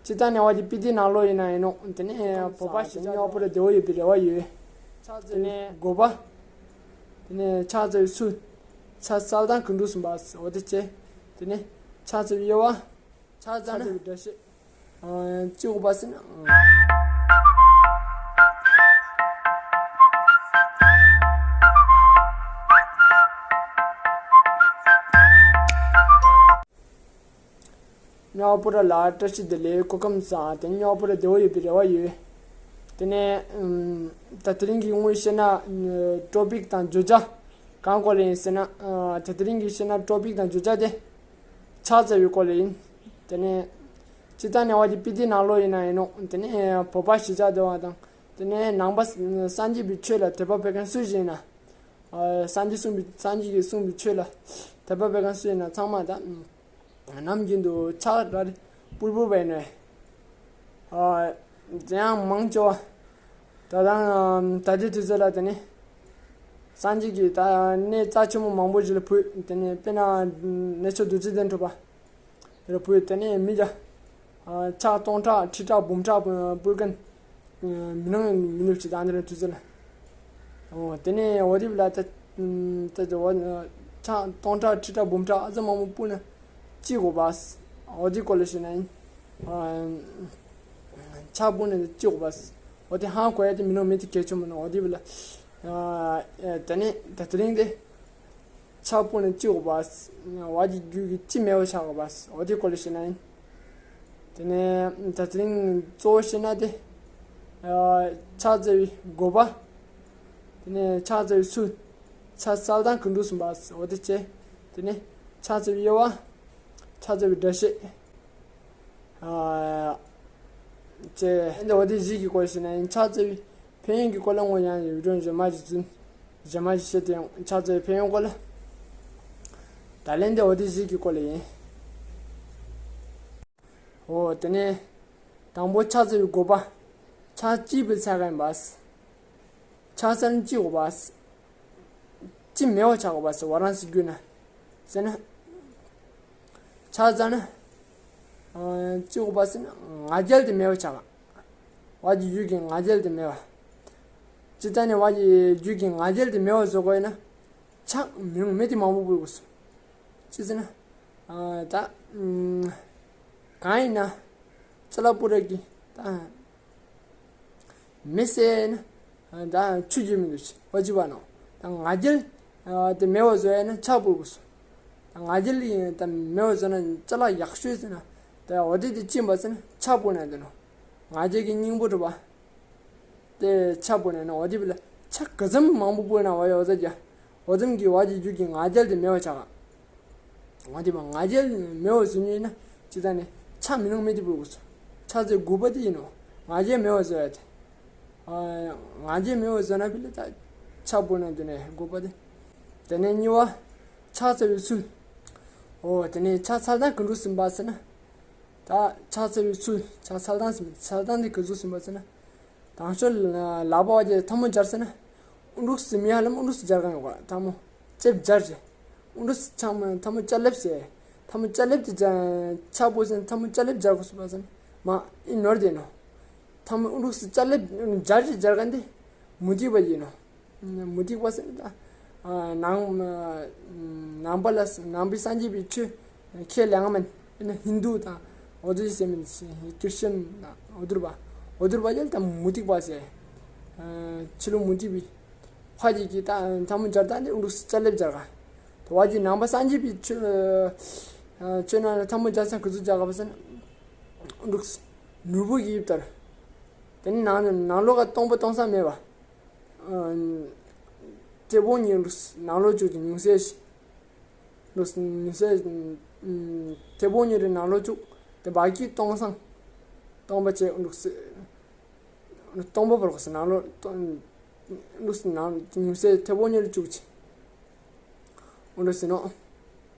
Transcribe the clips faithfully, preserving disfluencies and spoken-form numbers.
སྤྱིར་བཏང་ནས་བ་ཅིག་སྤི་ཏི་ནང་ལོགས་ཡིན་ན་ཡིན་ནོ། དེ་ནས་བོད་པ་ཞིག་ཉོག་པོ་ར་བདེ་བོ་ཡོད་པའི་རེ་བ་ཡོད། ཕྱག་འཚལ་བའི་དགོས་པ། དེ་ནས་ཕྱག་འཚལ་བའི་ཚུལ། ཕྱག་གསལ་དང་གང་འགྲུབ་གསུངས་པ། འོ་དེ་བྱས། དེ་ནས་ཕྱག་འཚལ་བའི་དབྱེ་བ། ཕྱག་འཚལ་ན་སྒྲ་བཤད། ཅི་དགོས་པ་ཟེར་ན། ཉོག་པོ་ར་ལ་བཀྲ་ཤིས་བདེ་ལེགས། སྐུ་ཁམས་བཟང་། དེ་ཉོག་པོ་ར་བདེ་བོ་ཡོད་པའི་རེ་བ་ཡོད། དེ་ནས་ད་དེ་རིང་གི་དངོས་བཤད་ན་ཊོ་པིག་དང་བརྗོད་བྱ་གང་སྐོར་ལ་ཡིན་ཟེར་ན། ད་དེ་རིང་གི་བཤད་ན་ཊོ་པིག་དང་བརྗོད་བྱ་དེ་ཕྱག་འཚལ་བའི་སྐོར་ལ་ཡིན། དེ་ནས་སྤྱིར་བཏང་ནས་བ་ཅིག་སྤི་ཏི་ནང་ལོགས་ཡིན་ན་ཡིན་ནོ། དེ་ནས་བོད་པ་གཞིས་ཆགས་བསྡད་པ་དང་། དེ་ནས་ནང་པ་སངས་རྒྱས་པའི་ཆོས་ལ་དད་པ་བྱེད་མཁན་སུ་ཞིག་ཡིན་ན། སངས་རྒྱས་གསུངས་པའི་སངས་རྒྱས་ཀྱིས་གསུངས་པའི་ཆོས་ལ་དད་པ་བྱེད་མཁན་སུ་ཡིན་ན་ཚང་མ་ད་ནམ་རྒྱུན་དུ་ཕྱག་ར་རི་སྤུར་སྤུར་བས་ནས། དེ་ཡང་མང་ཆེ་བ་ད་ལྟ་ད་ལྟའི་དུས་ཚོད་ལ་དེ་ནས་སངས་རྒྱས་ཀྱིས་ད་གནས་རྩ་ཆེན་པོ་མང་པོ་ཞིག་ལ་ཕུལ། དེ་ནས་དཔེར་ན་གནས་མཆོག་རྡོ་རྗེ་གདན་དྲུག་པ། དེ་ལ་ཕུལ། དེ་ནས་མི་ཡ། ཕྱག་སྟོང་ཕྲག་ཁྲི་ཕྲག་འབུམ་ཕྲག་སྤུར་མཁན་མི་སྣང་མི་ནུབ་ཅིག་དང་དེ་ལ་དུས་ཚོད་ལ། འོ་དེ་ནས་འོ་དེ་ལ་ད་ད་ཕྱག་སྟོང་ཕྲག་ཁྲི་ཕྲག་འབུམ་ཕྲག་ཨ་ཙི་མང་པོ་སྤུར་ན་ཅི་དགོས་པ། འོ་དེ་སྐོར་ལ་བཤད་ན་ཡིན། ཕྱག་སྤུར་ན་ཅི་དགོས་པ། འོ་དེ་ཧང་གོ་ཡ་དེ་མི་ནུབ་མི་དེ་གལ་ཆེན་པོ་ནོ། འོ་དེ་ལ་དེ་ནས་ད་དེ་རིང་དེ། ཕྱག་སྤུར་ན་ཅི་དགོས་པ། བ་ཅིག་རྒྱུད་ཀྱི་ཅི་མེད་པ་ཆགས་དགོས་པ། འོ་དེ་སྐོར་ལ་བཤད་ན་ཡིན། དེ་ནས་ད་དེ་རིང་གཙོ་བོ་བཤད་ན་དེ། ཕྱག་འཚལ་བའི་དགོས་པ། དེ་ནས་ཕྱག་འཚལ་བའི་ཚུལ། ཕྱག་གསལ་དང་གང་འགྲུབ་གསུངས་པ། འོ་དེ་བྱས། དེ་ནས་ཕྱག་འཚལ་བའི་དབྱེ་བ། ཕྱག་འཚལ་བའི་སྒྲ་བཤད། ཅེས་འདི་འོ་དེ་བཞི་གི་སྐོར་ཞིག་ན་ཡིན། ཕྱག་འཚལ་བའི་ཕན་ཡོན་གྱི་སྐོར་ལ་དངོས་ཡང་ཡུལ་སྒྲོན་རྗེས་མ་ཞིག་བཙུན། རྗེས་མ་ཞིག་བཤད་དེ་ཕྱག་འཚལ་བའི་ཕན་ཡོན་སྐོར་ལ། ད་ལན་འདི་འོ་དེ་བཞི་གི་སྐོར་ལ་ཡིན། འོ་དེ་ནས་དང་པོ་ཕྱག་འཚལ་བའི་དགོས་པ། ཕྱག་གཅིག་པུས་འཚལ་མཁན་ཡིན་པ། ཕྱག་འཚལ་ན་ཅི་དགོས་པ། ཅི་མེད་པ་ཆགས་དགོས་པ་ཟེར་བ་རང་ཟེར་རྒྱུ་ན། ཟེར་ན། ཕྱག་འཚལ་ན། ཅི་དགོས་པ་ཟེར་ན་ང་རྒྱལ་དེ་མེད་པ་ཆགས། བ་ཅིག་རྒྱུད་ཀྱི་ང་རྒྱལ་དེ་མེད་པ། ཅི་ལྟར་ནས་བ་ཅིག་རྒྱུད་ཀྱི་ང་རྒྱལ་དེ་མེད་པ་བཟོ་དགོས་ཡིན་ན། ཕྱག་མི་རུང་མི་དེ་མང་པོ་སྤུར་དགོས་སོ། ཅི་ཟེར་ན། ད། གང་ཡིན་ན། ཅ་ལག་སྤུ་ར་གི་ད། མི་ཟེར་ན། ད་ཆུ་རྒྱུས་མི་འདུག་ཅི་འོ་ཅི་བ་ནོ། ད་ང་རྒྱལ། དེ་མེད་པ་བཟོ་ཡ་ན་ཕྱག་སྤུར་དགོས་སོ། ད་ང་རྒྱལ་ཡིན་ད་མེད་པ་བཟོ་ན་ཅ་ལག་ཡག་ཤོས་ཟེར་ན། ད་འོ་དེ་དེ་ཅི་ཡིན་པ་ཟེར་ན་ཕྱག་སྤུར་ན་དེ་ནོ། ང་རྒྱལ་གྱི་སྙིང་པོ་གྲུབ་པ། དེ་ཕྱག་སྤུར་ན་ནོ་འོ་དེ་བི་ལ་ཕྱག་ག་ཙམ་མང་པོ་སྤུར་ན་བ་ཡ་འོ་ཟ་རྒྱ། འོ་ཙམ་གྱི་བ་ཅིག་རྒྱུད་ཀྱི་ང་རྒྱལ་དེ་མེད་པ་ཆགས། ང་དེ་མ་ང་རྒྱལ་མེད་པ་བཟོ་ཉེན་ན་ཅི་ད་ནི་ཕྱག་མི་རུང་མི་དེ་སྤུར་དགོས་སོ། ཕྱག་འཚལ་དགོས་པ་དེ་ཡིན་ནོ། ང་རྒྱལ་མེད་པ་བཟོ་ཡ་དེ། ང་རྒྱལ་མེད་པ་བཟོ་ན་བི་ལ་ད་ཕྱག་སྤུར་ན་དེ་ནས་དགོས་པ་དེ། དེ་ནས་གཉིས་པ། ཕྱག་འཚལ་བའི་ཚུལ། འོ་དེ་ནས་ཕྱག་འཚལ་དང་གང་འགྲུབ་ཟིན་པ་ཟེར་ན། ད་ཕྱག་འཚལ་བའི་ཚུལ་ཕྱག་འཚལ་དང་ཟིན་འཚལ་དང་དེ་གང་འགྲུབ་ཟིན་པ་ཟེར་ན། དང་ཤོས་ལག་པ་བ་ཅིག་ཐལ་མོ་སྦྱར་ཟེར་ན། ཨུ་འབྲུག་སི་མི་ཧ་ལམ་ཨུ་འབྲུག་སི་སྦྱར་གང་ཡོད་ག་ཐལ་མོ། ལྕེབ་སྦྱར་ཅེ། ཨུ་འབྲུག་སི་ཆང་མ་ཐལ་མོ་ལྕེ་ལེབ་ཟེར། ཐལ་མོ་ལྕེ་ལེབ་དེ་སྦྱར་ཕྱག་པོ་ཟེར་ན་ཐལ་མོ་ལྕེ་ལེབ་སྦྱར་དགོས་སུ་པ་ཟེར་ན། མ་ཨི་ནོར་དེ་ནོ། ཐལ་མོ་ཨུ་འབྲུག་སི་ལྕེ་ལེབ་སྦྱར་ཅེ་སྦྱར་གང་དེ། མུ་སྟེགས་པ་ཡིན་ནོ། མུ་སྟེགས་པ་ཟེར་ན་ད། ནང་ནང་པ་ལ་ནང་པའི་སངས་རྒྱས་པའི་ཆོས་ཁས་ལེན་མིན། ཧིན་དུ་དང་འོ་དེ་ཟེར་མིན། ཀིར་ཤན་དང་འོ་དུར་བ། འོ་དུར་བ་ཡལ་དང་མུ་སྟེགས་པ་ཟེར། ཕྱི་ལོ་མུ་སྟེགས་པའི། ཕ་ཡི་གི་ད་ཐལ་མོ་སྦྱར་སྟངས་དེ་ཨུ་འབྲུག་སི་ལྕེ་ལེབ་སྦྱར་ག་དེ་བ་ཅིག་ནང་པ་སངས་རྒྱས་པའི་ཆོས། ཆོས་ནང་ལ་ཐལ་མོ་སྦྱར་ས་ག་ཚོད་སྦྱར་ག་བ་ཟེར་ན། ཨུ་འབྲུག་སི་ནོར་བུ་གི་དབྱིབས་ལྟར། དེ་ནི་ནང་ནང་ལོགས་ཀ་སྟོང་པ་སྟོང་ས་མེད་པ། ཏྲེ་བོ་ཉི་འབྲུག་སི་ནང་ལོགས་བཅུག་ཅིང་ཉུང་ཟད་ཤིག་འབྲུག་སི་ཉུང་ཟད། ཏྲེ་བོ་ཉི་རེ་ནང་ལོགས་བཅུག་དེ་བ་ཀི་སྟོང་སང་། སྟོང་པ་བཅས་འབྲུག་སི། སྟོང་པ་བར་གོ་སི་ནང་ལོགས་སྟོང་། འབྲུག་སི་ནང་ཉུང་ཟད་ཏྲེ་བོ་ཉི་རེ་བཅུག་ཅིང་། འོ་འདྲ་ཟེར་ནོ།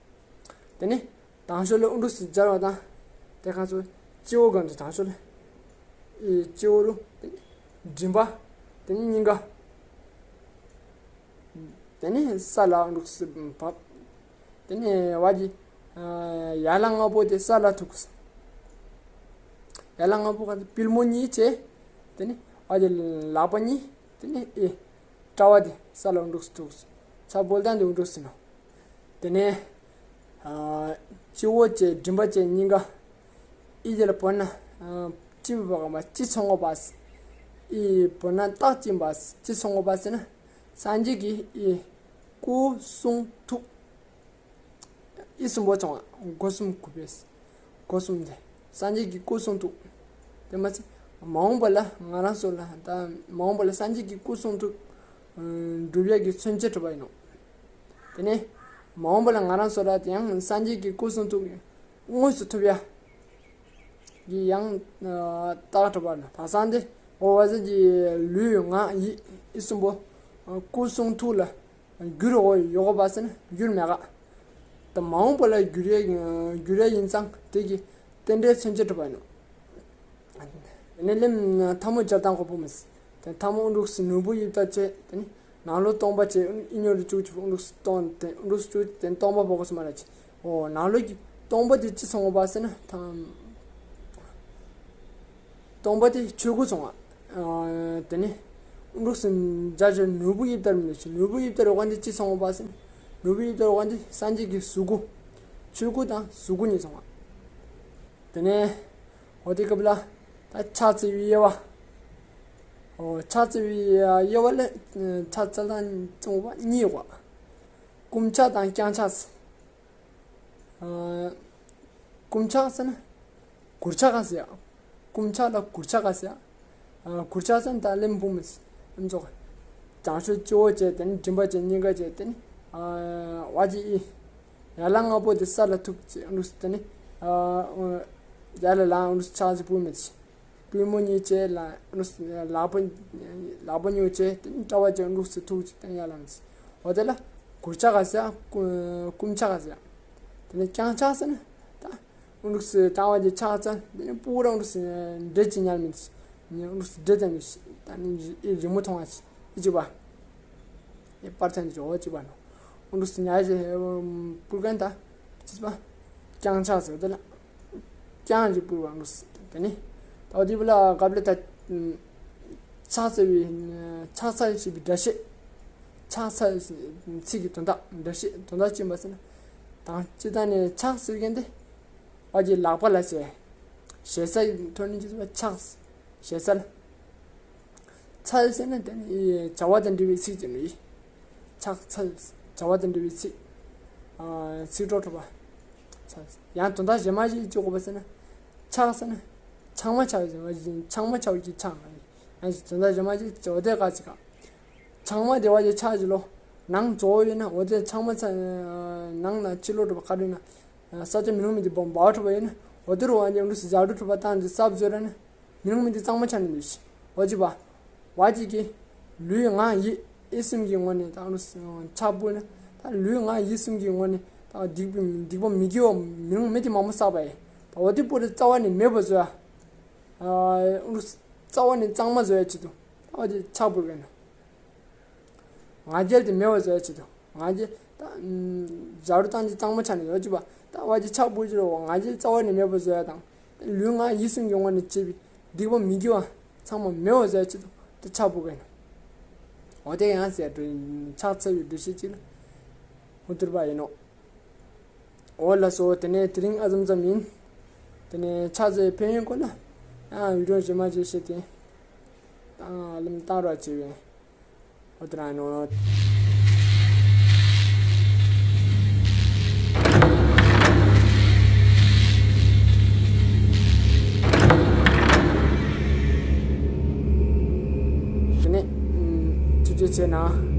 དེ་ནི་དང་ཤོས་ལ་ཨུ་འབྲུག་སི་སྦྱར་བ་དང་། དེ་ཁ་ཚོ་སྤྱི་བོ་སྒང་དུ་དང་ཤོས་ལ། ཨི་སྤྱི་བོ་རུ། དེ་ནི་མགྲིན་པ། དེ་ནི་སྙིང་ག་དེ་ནི་ས་ལ་ཨུ་འབྲུག་སི་བབས། དེ་ནི་བ་གི་ཡ་ལ་ལྔ་པོ་དེ་ས་ལ་ཐུག་གོ་ས། ཡན་ལག་ལྔ་པོ་ག་དེ་པུས་མོ་གཉིས་བྱས། དེ་ནས་ཨ་ཅེ་ལག་པ་གཉིས། དེ་ནས་ཨི་ཀྲ་བ་དེ་ས་ལ་འདུག་སེ་ཐུག། ཕྱག་འབུལ་སྟངས་དེ་འདུག་སེ་ནོ། དེ་ནས་ཨ་སྤྱི་བོ་བྱས་མགྲིན་པ་བྱས་སྙིང་ག་ཨི་དེ་ལ་བོར་ན་ཨ་སྤྱི་བོའི་བར་མ་སྤྱི་ཚོགས་ངོ་པ། ཨི་བོར་ན་རྟགས་ཅན་པ་སྤྱི་ཚོགས་ངོ་པ་ཟེར་ན། སངས་རྒྱས་ཀྱི་ཨི་སྐུ་གསུང་ཐུགས། ཨི་གསུམ་པོ་ཚང་བ། སྒོ་གསུམ་གུས་པས། སྒོ་གསུམ་དེ། སངས་རྒྱས་ཀྱི་སྐུ་གསུང་ཐུགས། དེ་མ་ཚད་མ་འོངས་པ་ལ་ང་རང་ཚོ་ལ་ད་མ་འོངས་པ་ལ་སངས་རྒྱས་ཀྱི་སྐུ་གསུང་ཐུགས་སྒྲུབ་ཡག་གི་མཚོན་བྱེད་གྲུབ་པ་ཡིན་ནོ། དེ་ནས་མ་འོངས་པ་ལ་ང་རང་ཚོ་ལ་དེ་ཡང་སངས་རྒྱས་ཀྱི་སྐུ་གསུང་ཐུགས་དངོས་སུ་ཐོབ་ཡག་གི་ཡང་རྟགས་གྲུབ་པ་ན། དེང་སང་དེ་འོ་བ་ཟེར་གྱི་ལུས་ངག་ཡིད་ཨི་གསུམ་པོ་སྐུ་གསུང་ཐུགས་ལ་འགྱུར་འོ་ཡོད་གོ་བ་ཟེར་ན་འགྱུར་མེད་ག་ད་མ་འོངས་པ་ལ་འགྱུར་ཡ་འགྱུར་ཡ་ཡིན་ཙང་དེ་གི་རྟེན་འབྲེལ་མཚོན་བྱེད་གྲུབ་པ་ཡིན་ནོ། དེ་ནས་ལེམ་ཐལ་མོ་སྦྱར་སྟངས་གོ་པོ་མི་སྲིད། དེ་ཐལ་མོ་འུ་འདུག་སེ་ནོར་བུ་དབྱིབས་ལྟར་བྱས། དེ་ནི་ནང་ལོགས་སྟོང་པ་བྱས། ཨི་ཉོ་རུ་བཅུག་བཅུག་འུ་འདུག་སེ་སྟོང་དེ་འུ་འདུག་སེ་བཅུག་དེ་སྟོང་པ་བོ་གོ་སོ་མ་ར་ཆེ། འོ་ནང་ལོགས་ཀྱི་སྟོང་པ་དེ་ཅི་སོང་བ་ཟེར་ན་ཐམ། སྟོང་པ་དེ་ཆོས་སྐུ་སོང་བ། དེ་ནི་འུ་འདུག་སེ་འཇའ་ཆེ་ནོར་བུ་དབྱིབས་ལྟར་མི་ཆེ། ནོར་བུ་དབྱིབས་ལྟར་འོ་ག་འདི་ཅི་སོང་བ་ཟེར་ན། ནོར་བུ་དབྱིབས་ལྟར་འོ་ག་འདི་སངས་རྒྱས་ཀྱི་གཟུགས་སྐུ། ཆོས་སྐུ་དང་གཟུགས་སྐུ་གཉིས་སོང་བ། དེ་ནས་འོ་དེ་སྐབས་ལ་ད་ཕྱག་འཚལ་བའི་དབྱེ་བ། འོ་ཕྱག་འཚལ་བའི་དབྱེ་བ་ལ་ཕྱག་འཚལ་སྟངས་གཙང་བ་གཉིས་ཡོད་པ། བསྐུམ་ཕྱག་དང་བརྐྱང་ཕྱག་ཟེར། བསྐུམ་ཕྱག་ཟེར་ན་གུར་ཕྱག་ག་ཟེར་ཡ། བསྐུམ་ཕྱག་ལ་གུར་ཕྱག་ག་ཟེར་ཡ། གུར་ཕྱག་ཟེར་ན་ད་ལེམ་བུ་མི་སེམས་ཚོགས། བྱང་ཕྱོགས་སྤྱི་བོ་བྱས། དེ་ནི་མགྲིན་པ་བྱས། སྙིང་ག་བྱས། དེ་ནི་བ་ཅི་ཨི། ཡན་ལག་ལྔ་པོ་དེ་ས་ལ་ཐུག་ཅེས་འདུག་སེ། དེ་ནི་ཡ་ལ་ལ་འདུག་སེ་ཕྱག་ཅིག་བུ་མི་སེམས། པུས་མོ་གཉིས་བྱས། ལ་ལག་པ་ལག་པ་གཉིས་བྱས། དེ་ནི་ཀྲ་བ་བྱས་འདུག་སེ་ཐུག་ཅིག་དེ་ནི་ཡ་ལ་མི་སེམས། འོ་དེ་ལ་གུར་ཕྱག་ག་ཟེར་ཡ། བསྐུམ་ཕྱག་ག་ཟེར་ཡ། དེ་ནི་བརྐྱང་ཕྱག་ཟེར་ན་ད། འདུག་སེ་བརྐྱང་བ་དེ་ཕྱག་འཚལ། དེ་ནས་སྤུ་གུ་རང་འདུག་སེ་འདྲེ་ཅིག་ཉལ་མི་འདུག་འདུག་སེ་འདྲེ་དང་འདུག་སེ་ད་ནི་ཨི་རི་མོ་མཐོང་བ་ཅིག་ཨི་ཅིག་པ། ཨི་པར་ཚན་འདི་ཇོ་བོ་ཅིག་པ་ནོ། འདུག་སེ་ཉལ་ཞེ་སྤུ་གུ་ད་ཅིག་པ། བརྐྱང་ཕྱག་ཟེར་དེ་ལ། བརྐྱང་ཅིག་སྤུ་གུ་འདུག་སེ་དེ་ནི་ད་འོ་དེ་བུ་ལ་གབ་ལེ་ད། ཕྱག་འཚལ་བའི་ཕྱག་འཚལ་ཞེས་པའི་སྒྲ་བཤད། ཕྱག་འཚལ་ཚིག་གི་དོན་དག་སྒྲ་བཤད་དོན་དག་ཅི་ཡིན་པ་ཟེར་ན། དང་སྤྱི་བཏང་ནས་ཕྱག་ཟེར་མཁན་དེ། བ་ཅི་ལག་པ་ལ་ཟེར། ཞེ་ས་ཡི་ཐོག་ནས་ཅི་ཟེར་བ་ཕྱག་ཞེ་ས་ལ། འཚལ་ཟེར་ན་དེ་ནི་བྱ་བ་དང་འབྲེལ་བའི་ཚིག་ཅིག་ནི། ཕྱག་འཚལ། བྱ་བ་དང་འབྲེལ་བའི་ཚིག་ཨ་ཚིག་གྲོགས་གྲོགས་པ། ཡང་དོན་དག་གཞན་མ་ཞིག་ཅི་གོ་བ་ཟེར་ན། ཕྱག་ཟེར་ན། ཕྱགས་མ་ཕྱག་ཟེར་བ་ཞིག་ཕྱགས་མ་ཕྱག་གི་ཕྱག་ཡང་ཞིག་དོན་དག་གཞན་མ་ཞིག་ཅི་འོ་དེ་ག་ཅི་ག་ཕྱགས་མ་དེ་བ་ཞིག་ཕྱག་ཞིག་ལོ། ནང་གཙོ་བོ་ཡིན་ན་འོ་དེ་ཕྱགས་མ་ཚ་ནང་ན་ཕྱི་ལོགས་གྲུབ་པ་ག་རེ་ན། ས་ཆ་མི་རུང་མི་དེ་བོ་འབའ་བ་གྲུབ་པ་ཡིན་ན་འོ་དེ་རུ་བ་ཞིག་འདུག་སེ་ཞབས་བྲོ་གྲུབ་པ་བཏང་ཅིག་གསར་བཟོས་ར་ན། མི་རུང་མི་དེ་གཙང་མ་ཆགས་ནས་འདུག་ཤི། འོ་ཅི་བ། བ་ཅིག་གིས། ལུས་ངག་ཡིད་ཨི་གསུམ་གྱི་ངོ་ནས་ད་ལུ་ཕྱག་ཕུལ་ན། ད་ལུས་ངག་ཡིད་གསུམ་གྱི་ངོ་ནས་ད་སྡིག་པ་སྡིག་པ་མི་དགེ་བ་མི་རུང་མི་དེ་མང་པོ་བསགས་པ་ཡིན། ད་འོ་དེ་པོ་རེ་རྩ་བ་ནས་མེད་པ་བཟོ་ཡ། ཨ་རྩ་བ་ནས་གཙང་མ་བཟོ་ཡ་ཆེད་དུ་ད་འོ་དེ་ཕྱག་ཕུལ་གི་ཡིན། ང་རྒྱལ་དེ་མེད་པ་བཟོ་ཡ་ཆེད་དུ། ང་རྒྱལ་ད། ཨམ། ཞབས་བྲོ་བཏང་རྗེས་གཙང་མ་ཆགས་ནས་ཡོད་ཅི་པ། ད་བ་ཅི་ཕྱག་ཕུལ་རྒྱུ་རེད་བ། ང་རྒྱལ་རྩ་བ་ནས་མེད་པ་བཟོ་ཡ་དང་། ལུས་ངག་ཡིད་གསུམ་གྱི་ངོ་ནས་བྱས་པའི་སྡིག་པ་མི་དགེ་བ་ཚང་མ་མེད་པ་བཟོ་ཡ་ཆེད་དུ་ད་ཕྱག་ཕུལ་གི་ཡིན། འོ་དེ་ཡང་ཟེར་དུས་ཕྱག་འཚལ་བའི་འདུ་ཤེས་ཅིག་ལ་འུ་ཐུར་པ་ཡིན་ནོ། འོ་ལགས་སོ། དེ་ནས་དེ་རིང་ཨ་ཙམ་ཙམ་ཡིན། དེ་ནས་ཕྱག་འཚལ་བའི་ཕན་ཡོན་སྐོར་ལ་ཡང་བི་ཌིའོ་རྗེས་མ་བྱས་བཤད་དེ། ཨ་ལམ་བཏང་རོགས་བྱེད་པས། འོ་དེ་རང་ནོ། དེ་ནས་ཐུགས་རྗེ་ཆེ་གནང་།